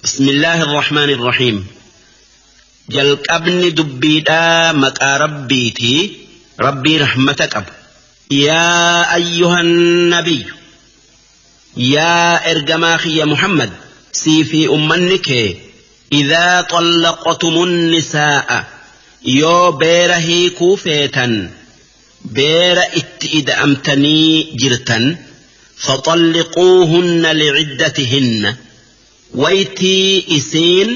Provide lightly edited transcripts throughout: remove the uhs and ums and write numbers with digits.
بسم الله الرحمن الرحيم. Jalqabni dubbiidhaa maqaa rabbiitii rabbii rahmata qabu. يا أيها النبي yaa ergamaa kiyya Muhammad sii fi ummanni kee إذا طلقتم النساء yoo beera hiikuu feetan beera itti ida'amtanii jirtan فطلقوهن لعدتهن waytii isiin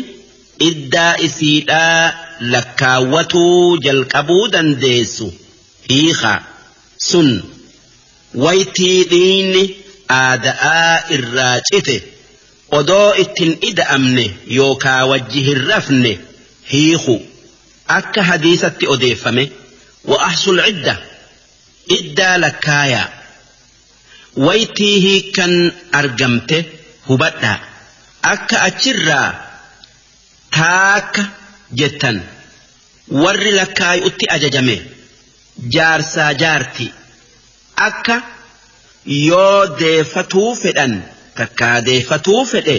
iddaa isiidhaa lakkaawwatuu jalqabuu dandeessu hiikaa sun waytii dhiinni aada'aa irraa cite odoo ittin ida'amne yookaa wajji hin rafne hiiku akka hadiisatti odeeffame وأحصوا العدة iddaa lakkaayaa waytii hiikkan argamte hubadhaa akka achirraa taakka jettan warri lakkaayutti ajajame jaarsaa jaarti akka yoo deeffatuu fedhan takkaa deeffatuu fedhe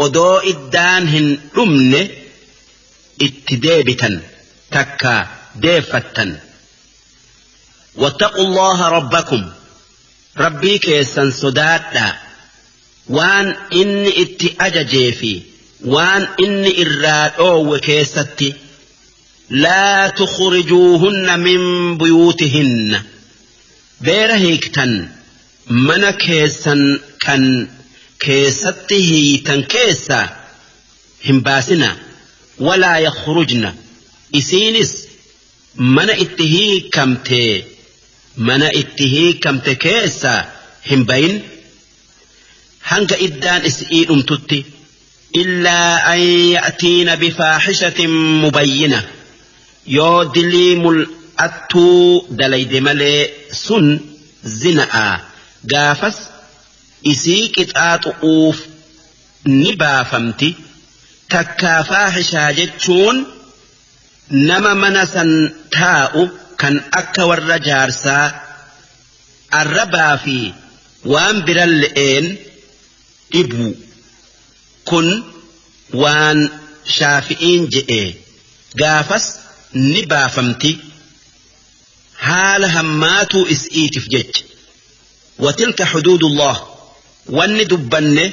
odoo iddaan hin dhumne itti deebitan takkaa deeffattan. واتقوا الله ربكم rabbii keessan sodaadhaa waan inni itti ajajee fi waan inni irraa dhoowwe keessatti. لا تخرجوهن من بيوتهن beera hiiktan mana keessan kan keessatti hiitan keessa hin baasina ولا يخرجن isiinis mana itti hiikamte mana itti hiikamte keessa hin bayin hanga iddaan isii dhumtutti إلا أن يأتين بفاحشة مبينة yoo dilii mul'attuu dalayde malee sun zina'a gaafas isii qixaaxu'uuf ni baafamti. Takkaa faahishaa jechuun nama mana san taa'u kan akka warra jaarsaa arrabaa fi waan biran le'een dhibu kun waan Shaafi'iin je'e gaafas ni baafamti haala hammaatuu is'iitiif jecha. وتلك حدود الله wanni dubbanne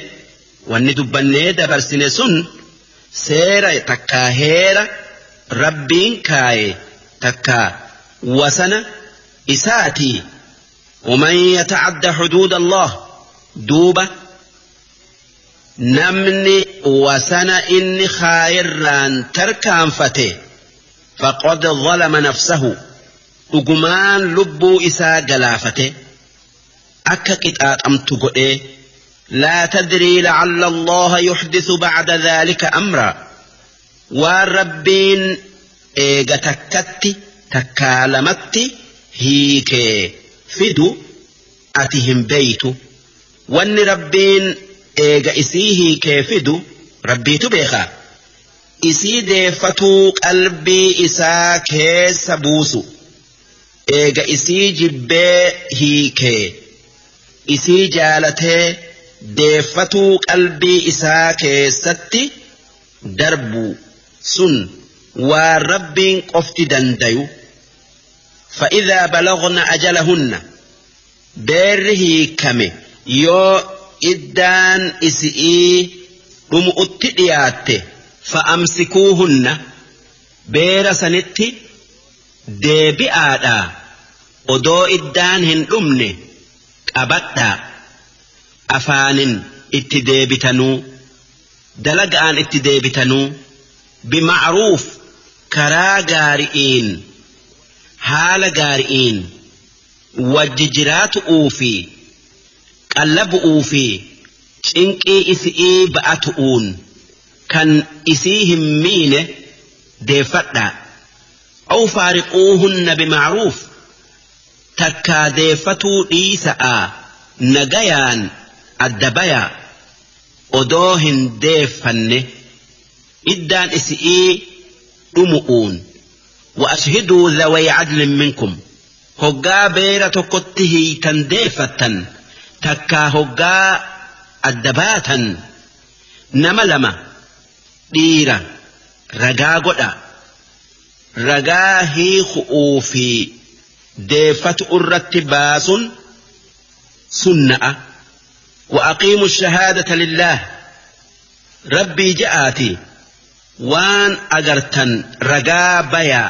wanni dubbannee dabarsine sun seera takkaa heera rabbiin kaaye takkaa wasana isaatii. ومن يتعد حدود الله duuba namni wasana inni kaayerraan tarkaanfate فقد ظلم نفسه dhugumaan lubbuu isaa galaafate akka qixaaxamtu godhee. لا تدري لعل الله يحدث بعد ذلك أمرا waan rabbiin eega takkatti takkaa lamatti hiikee fidu ati hin beeytu wanni rabbiin eega isii hiikee fidu rabbiitu beekaa isii deeffatuu qalbii isaa keessa buusu eega isii jibbee hiikee isii jaalatee deeffatuu qalbii isaa keessatti darbu sun waan rabbiin qofti dandayu. فإذا بلغن أجلهن beerri hiikame yoo iddaan isi'ii dhumu'utti dhiyaatte فأمسكوهن beera sanitti deebi'aadhaa odoo iddaan hin dhumne qabadhaa afaanin itti deebitanuu dalaga'aan itti deebitanuu بمعروف karaa gaari'iin haala gaari'iin wajji jiraatu'uu fi qallabu'uu fi cinqii isi'ii ba'atu'uun kan isii hin miine deeffadhaa. أو فارقوهن بمعروف takkaa deeffatuu dhiisa'aa nagayaan adda bayaa odoo hin deeffanne iddaan isi'ii dhumu'uun. وأشهدوا ذوي عدل منكم hoggaa beera tokkotti hiitan deeffattan takkaa hoggaa adda baatan Nama lama dhiira ragaa godha. Ragaa hiiku'uu fi deeffatu irratti baasun sunna'a. Wa aqiimu shahaadata lillaah, rabbii ja'aati waan agartan ragaa bayaa.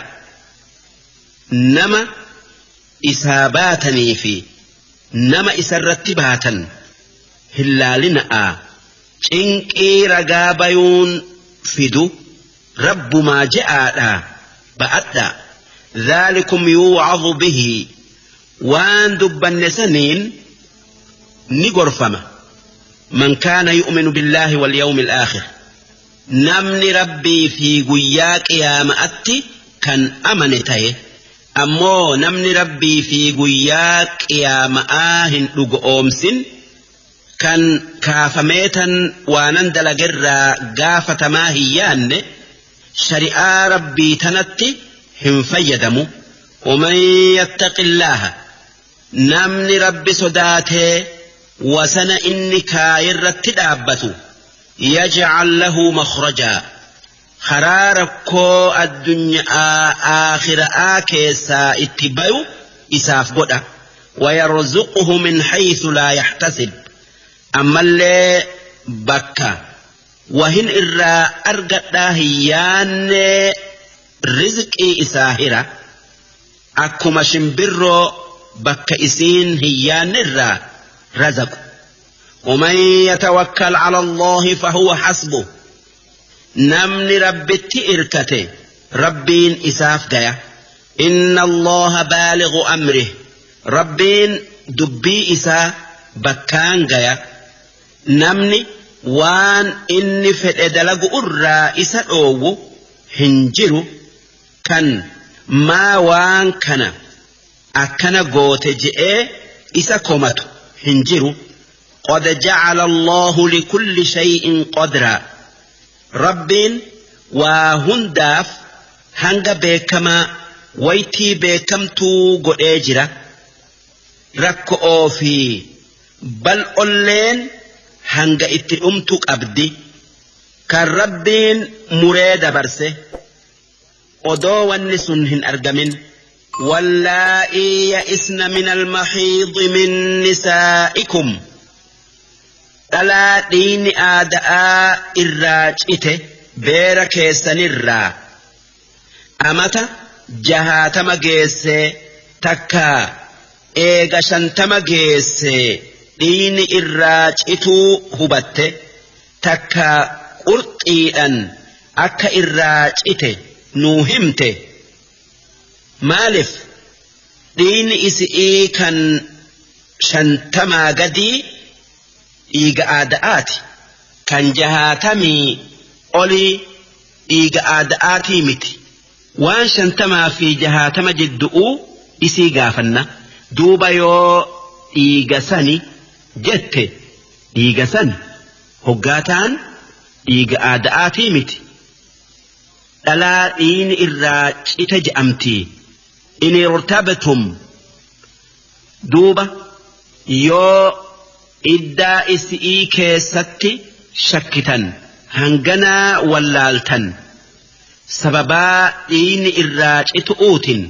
Nama isaa baatanii fi nama isarratti baatan hin laalina'a. Cinqii ragaa bayuun fidu rabbumaa je'aadha ba'adha. Dhaalikum yuucazu bihi, waan dubbanne saniin ni gorfama. Man kaana yu'minu billaahi wal yawmi alaakhir, namni rabbii fi guyyaa qiyaama'atti kan amane ta'e. Ammoo namni rabbii fi guyyaa qiyaama'aa hin dhugoomsin, kan kaafameetan waanan dalagerraa gaafatamaa hin yaanne, shari'aa rabbii tanatti hin fayyadamu. ومن يتق الله, namni rabbi sodaatee wasana inni kaayirratti dhaabbatu, يجعل له مخرجا, karaa rakkoo addunyaa aakhiraa keessaa itti bayu isaaf godha. ويرزقه من حيث لا يحتسب, ammallee bakka wahin irraa argadhaa hin yaanne rizqii isaa hira, akkuma shimbirroo bakka isiin hin yaanne irraa razaqu. ومن يتوكل على الله فهو حسبه, namni rabbitti irkate rabbiin isaaf gaya. إن الله بالغ أمره, rabbiin dubbii isaa bakkaan gaya. Namni waan inni fedhe dalagu irraa isa dhoowwu hin jiru, kan maa waan kana akkana goote je'ee isa komatu hin jiru. قد جعل الله لكل شيء قدرا, rabbiin waa hundaaf hanga beekamaa, waytii beekamtuu godhee jira. Rakko'oo fi bal'olleen hanga itti dhumtu qabdi, kan rabbiin muree dabarse odoo wanni sun hin argamin. واللائي يئسن من المحيض من نسائكم, dhalaa dhiini aada'aa irraa cite beera keessanirraa, amata 60 geessee takkaa eega 50 geessee dhiini irraa cituu hubatte, takka qurxiidhan akka irraa cite nuu himte. Maaliif dhiini isi'ii kan 50 gadii dhiiga aada'aati, kan 60 olii dhiiga aada'aatii miti. Waan 50 fi 60 jiddu'uu isii gaafanna. Duuba yoo dhiiga sani jette, dhiiga sani hoggaataan dhiiga aada'aatii miti, dhalaa dhiini irraa cite je'amti. إن ارتبتم, duuba yoo iddaa isi'ii keessatti shakkitan, hanganaa wallaaltan sababaa dhiini irraa citu'uutin,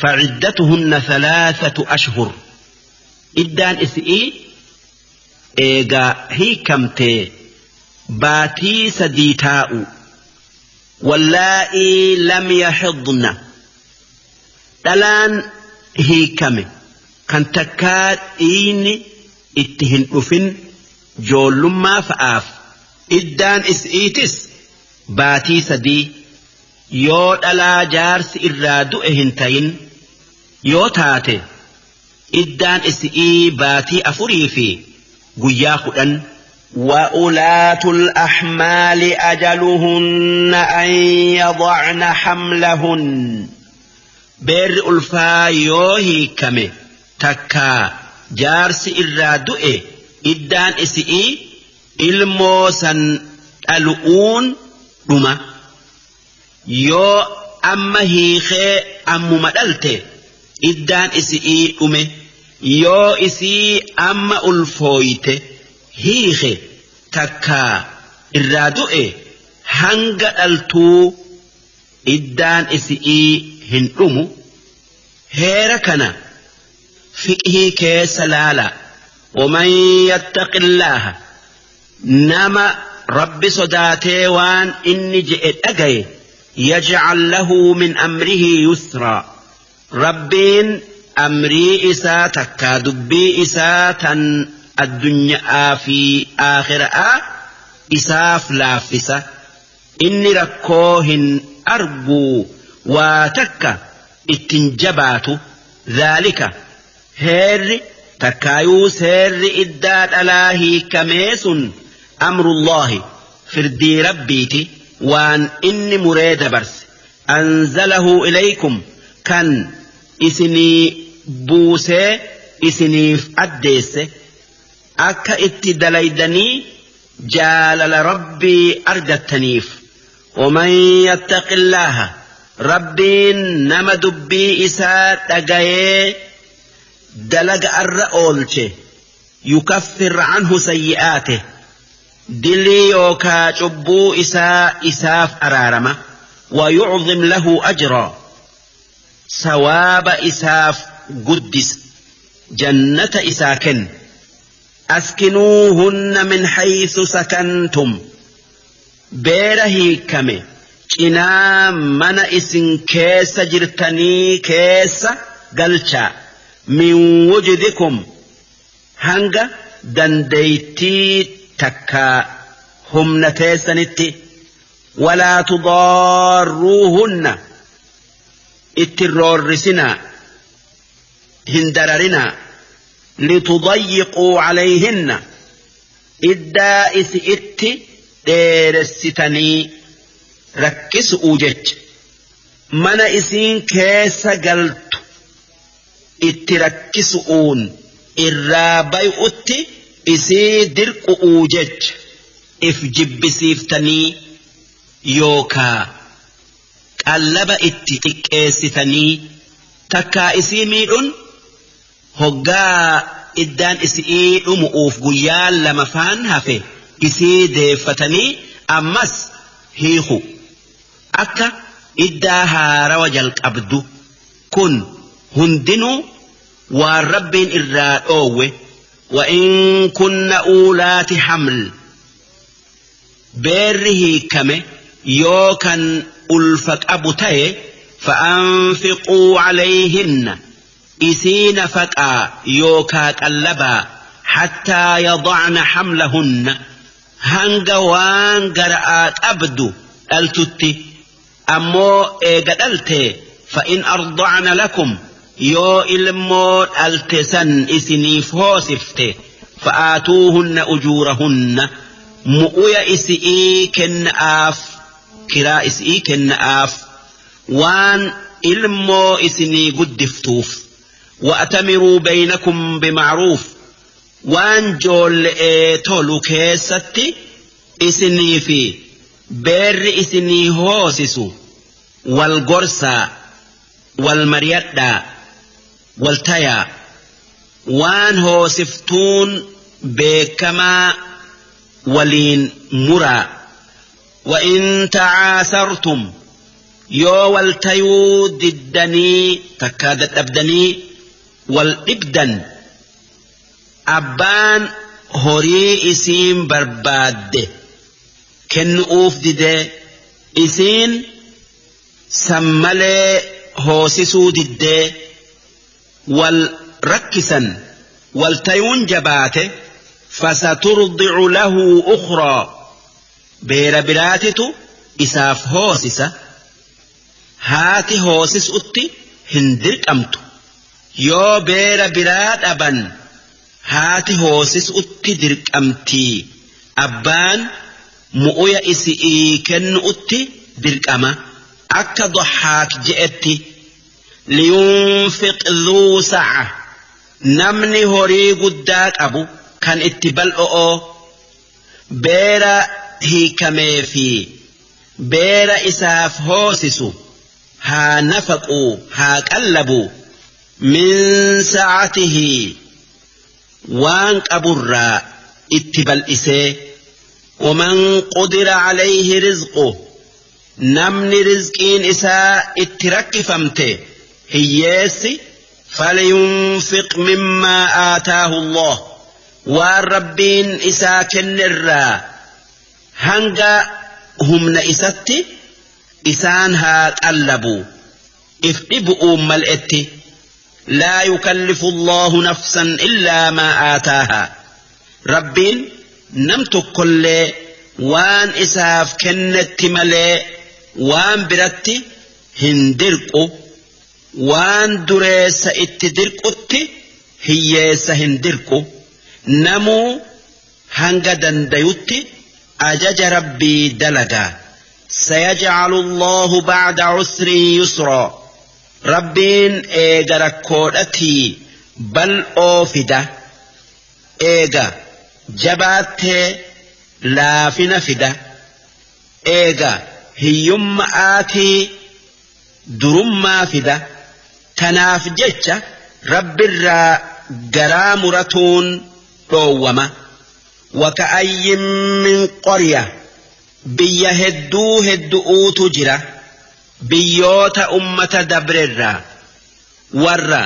فعدتهن ثلاثة أشهر, iddaan isi'ii eegaa hiikamtee baatii 3 taa'u. واللائي لم يحضن, dhalaan hiikame kan takkaa dhiini itti hin dhufin joollummaa fa'aaf, iddaan isi'iitis baatii 3, yoo dhalaa jaarsi irraa du'e hin ta'in. Yoo taate iddaan isi'ii baatii 4 fi guyyaa 10. وأولاة الأحمال أجلهن أن يضعن حملهن, beerri ulfaa yoo hiikame takkaa jaarsi irraa du'e, iddaan isi'ii ilmoo san dhalu'uun dhuma. Yoo amma hiikee ammuma dhalte, iddaan isi'ii dhume. Yoo isii amma ulfooyte hiike takkaa irraa du'e hanga dhaltuu iddaan isi'ii hin dhumu. Heera kana fiqhii keessa laala. Waman yattaqillaaha, nama rabbi sodaatee waan inni je'e dhagaye, yaj'al lahu min amrihi yusraa, rabbiin amrii isaa takkaa dubbii isaa tan addunyaa fi aakhiraa isaaf laaffisa. Inni rakkoo hin arguu, waa takka ittin jabaatu. Dhaalika heerri takkaayuu seerri iddaa dhalaa hiikamee sun amrullaahi, firdii rabbiiti, waan inni muree dabarse. Anzalahu ilaykum, kan isinii buusee isiniif addeesse, akka itti dalaydanii jaalala rabbii argattaniif. ومن يتق الله، rabbiin nama dubbii isaa dhagayee dalaga arra oolche, يكفر عنه سيئاته، dilii yookaa cubbuu isaa isaaf araarama, ويعظم له أجرا، sawaaba isaaf guddisa, jannata isaa kenna. أسكنوهن من حيث سكنتم، beera hiikame cinaa mana isin keessa jirtanii keessa galchaa, من وجدكم، hanga dandeeytii takkaa humna teessanitti. ولا تضاروهن، itti roorrisinaa, hin dararinaa, لتضيقوا عليهن، iddaa isi itti dheeressitanii rakkisu'uu jecha. Mana isiin keessa galtu itti rakkisu'uun irraa bay'utti isii dirqu'uu jecha if jibbisiiftanii yookaa qallaba itti xiqqeessitanii takkaa isii miidhun, hoggaa iddaan isii dhumu'uuf guyyaa lama faan hafe isii deeffatanii ammas hiiku, akka iddaa haarawa jalqabdu. Kun hundinuu waan rabbiin irraa dhoowwe. وإن كن أولات حمل، beerri hiikame yoo kan ulfa qabu ta'e, فأنفقوا عليهن، isii nafaqaa yookaa qallabaa, حتى يضعن حملهن، hanga waan gara'aa qabdu dhaltutti. Ammoo eega dhalte, فإن أرضعن لكم، yoo ilmoo dhalte san isiniif hoosifte, فآتوهن أجورهن، mu'uya isi'ii kenna'aaf, kiraa isi'ii kenna'aaf, waan ilmoo isinii guddiftuuf. وأتمروا بينكم بمعروف، waan joolle'ee tolu keessatti isinii fi beerri isinii hoosisu wal gorsaa, wal mariyadhaa, wal tayaa. Waan hoosiftuun beekamaa waliin muraa. وإن تعاسرتم، yoo wal tayuu diddanii takkaa dadhabdanii wal dhibdan, abbaan horii isiin barbaadde kennu'uuf didee, isiin san malee hoosisuu diddee, wal rakkisan, wal tayuun jabaate, فسترضع له أخرى، beera biraatitu isaaf hoosisa. Haati hoosisutti hin dirqamtu. Yoo beera biraa dhaban haati hoosisutti dirqamtii, abbaan mu'uya isi'ii kennuutti dirqama, akka Dhahaak je'etti. لينفق ذو سعة، namni horii guddaa qabu kan itti bal'o'oo beera hiikamee fi beera isaaf hoosisu haa nafaquu, haa qallabu, من سعته، waan qaburraa itti bal'isee. ومن قدر عليه رزقه namni rizqiin isaa itti rakkifamte hiyyeessi فلينفق مما آتاه الله waan rabbiin isaa kennerraa hanga humna isatti isaan haa qallabu if dhibu'uun mal'etti. لا يكلف الله نفسا إلا ما آتاها rabbiin nam tokkollee waan isaaf kennetti malee waan biratti hin dirqu. Waan dureessa itti dirqutti hiyyeessa hin dirqu. Namuu hanga dandayutti ajaja rabbii dalagaa. سيجعل الله بعد عسر يسرا rabbiin eega rakkoodhatii bal'oo fida, eega jabaattee laafina fida, eega hiyyumma'aatii durummaa fida. Tanaaf jecha rabbirraa garaa muratuun dhoowwama. وكأي من قرية biyya hedduu heddu'uutu jira biyyoota ummata dabrerraa warra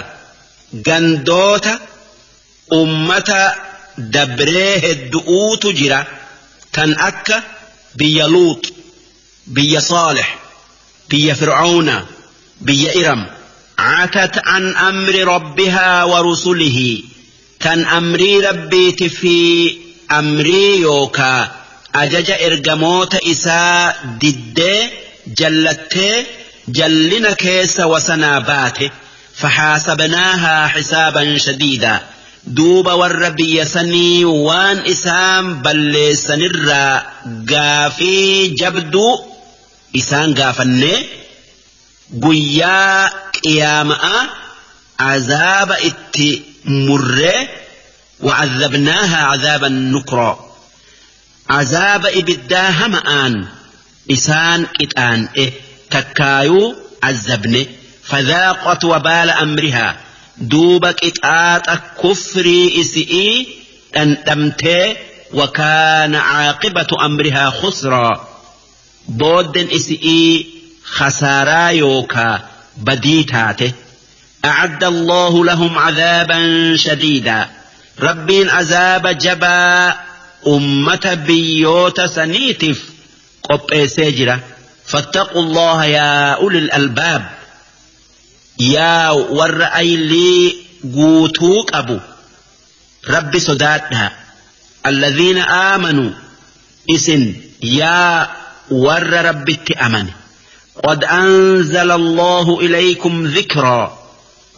gandoota ummata dabree heddu'uutu jira tan akka biyya Luut, biyya Saalix, biyya Fir'auna, biyya Iram. عتت عن أمر ربها ورسله tan amrii rabbiiti fi amrii yookaa ajaja ergamoota isaa diddee jallattee jallina keessa wasanaa baate. فحاسبناها حسابا شديدا duuba warra biyya sanii waan isaan balleessanirraa gaafii jabduu isaan gaafannee guyyaa qiyaama'a azaaba itti murree. وعذبناها عذابا نكرا azaaba ibiddaa hama'aan isaan qixaan'e takkaayuu azabne. فذاقت وبال أمرها duuba qixaaxa kufrii isi'ii dhandhamtee. وكان عاقبة أمرها خسرا boodden isi'ii khasaaraa yookaa badii taate. أعد الله لهم عذابا شديدا rabbiin azaaba jabaa ummata biyyoota saniitiif qopheessee jira. فاتقوا الله يا أولي الألباب yaa warra aylii guutuu qabu rabbi sodaadhaa. الذين آمنوا isin yaa warra rabbitti amane. قد أنزل الله إليكم ذكرا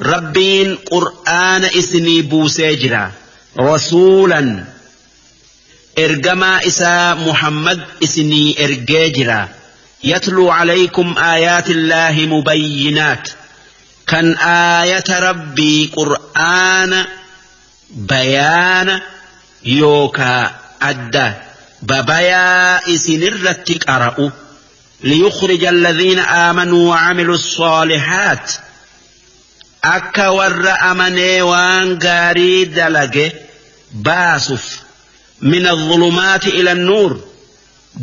rabbiin qur'aana isinii buusee jira. رسولا ergamaa isaa Muhammad isinii ergee jira. يتلو عليكم آيات الله مبينات kan aayata rabbii qur'aana bayaana yookaa adda babayaa isinirratti qara'u. ليخرج الذين آمنوا وعملوا الصالحات akka warra amanee waan gaarii dalage baasuf. من الظلمات إلى النور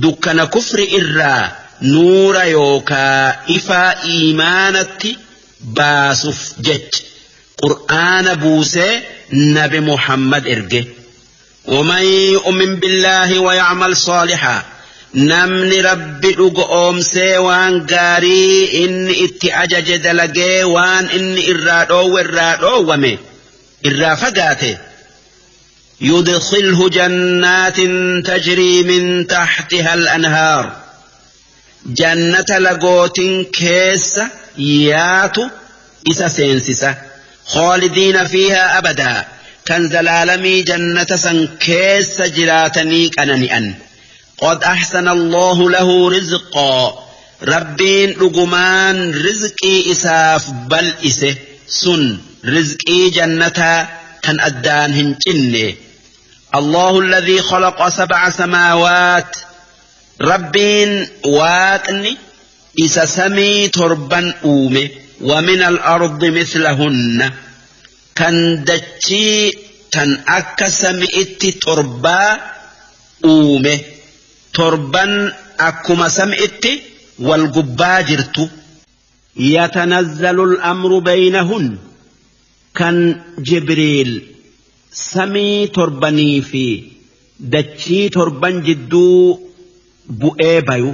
dukkana kufri irraa nuura yookaa ifaa iimaanatti baasuf jecha qur'aana buusee nabi Muhammad erge. ومن يؤمن بالله ويعمل صالحا namni rabbi dhugoomsee waan gaarii inni itti ajaje dalagee waan inni irraa dhoowwe irraa dhoowwame irraa fagaate. يدخله جنات تجري من تحتها الأنهار jannata lagootin keessa yaatu isa seensisa. خالدين فيها أبدا kan zalaalamii jannata san keessa jiraatanii qanani'an. قد أحسن الله له رزقا rabbiin dhugumaan rizqii isaaf bal'ise sun rizqii jannataa kan addaan hin cinne. الله الذي خلق سبع سماوات rabbiin waaqni isa samii torban uume. ومن الأرض مثلهن kan dachii tan akka sami'itti torbaa uume. Torban akkuma sam'itti wal gubbaa jirtu. Yatanazzalu al-amru baynahun kan Jibriil samii torbanii fi dachii torban jidduu bu'ee bayu.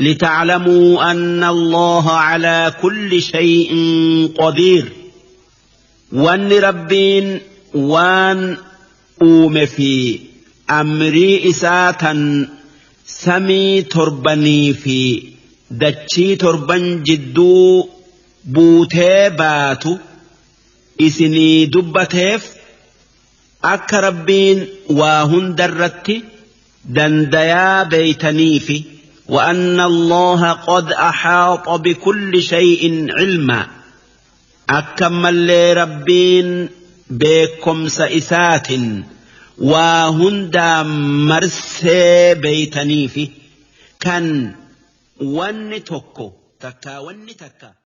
Lita'lamuu anna Allaha calaa kulli shay'in qadiir. Wanni Rabbiin waan uume fi amrii isaa tan samii torbanii fi dachii torban jidduu buutee baatu isinii dubbateef akka Rabbiin waa hundarratti dandayaa beeytaniifi. وأن الله قد أحاط بكل شيء علما أكمل ربين بكم سئسات وهندا مرسي بيتنيفي كان ون توكو تكا ون تكا.